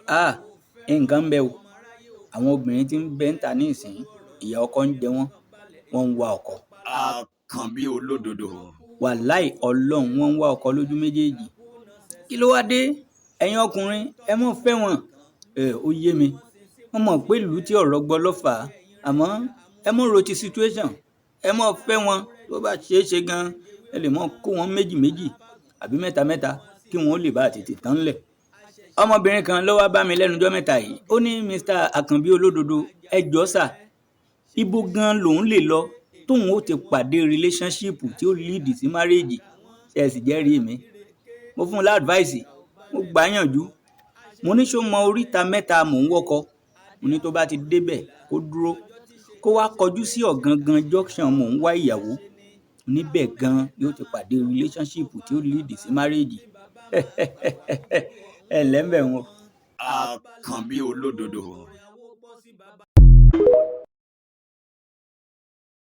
Ah, nǹkan ń bẹ o. Àwọn obìnrin tí ń bẹ ń ta ní ìsìn, ìyà ọkọ ń jẹ wọ́n, wọ́n ń wá ọkọ. Àkànbí Olódodo. Wàláì Ọlọ́run, wọ́n ń wá ọkọ lójú méjèèjì. Kí ló wá dé? Ẹ̀yin ọkùnrin, ẹ mọ́ fẹ́ wọn. Ẹ ó yé mi. Wọ́n mọ̀ pé ìlú tí ọ̀rọ̀ gbọ́ ló fà á. Àmọ́ ẹ mọ́ ro ti situation. Ẹ mọ́ fẹ́ wọn. Tó bá ṣe é ṣe gan, ẹ lè mọ́ kó wọn méjì méjì àbí mẹ́ta mẹ́ta kí wọ́n ó lè bá tètè tán lẹ̀. Ọmọbìnrin kan ló wá bá mi lẹ́nu ọjọ́ mẹ́ta yìí. Ó ní, "Mr. Àkànbí Olódodo, ẹ jọ̀ọ́ sà, ibo gan lòun lè lọ tóun ó ti pàdé relationship tí ó lead sí marriage?" Ṣé ẹ sì jẹ́rìí mi? Mo fún un lá advice, mo gbà á yànjú. Mo ní ṣó mọ oríta mẹ́ta mò ń wọ́kọ. Mo ní tó bá ti débẹ̀, kó dúró, kó wá kọjú sí ọ̀gangan junction mò ń wá ìyàwó. Níbẹ̀ gan yóò ti pàdé relationship tí ó lead sí marriage. Ẹ ǹlẹ́ ń bẹ̀ wọ́n. Àkànbí Olódodo.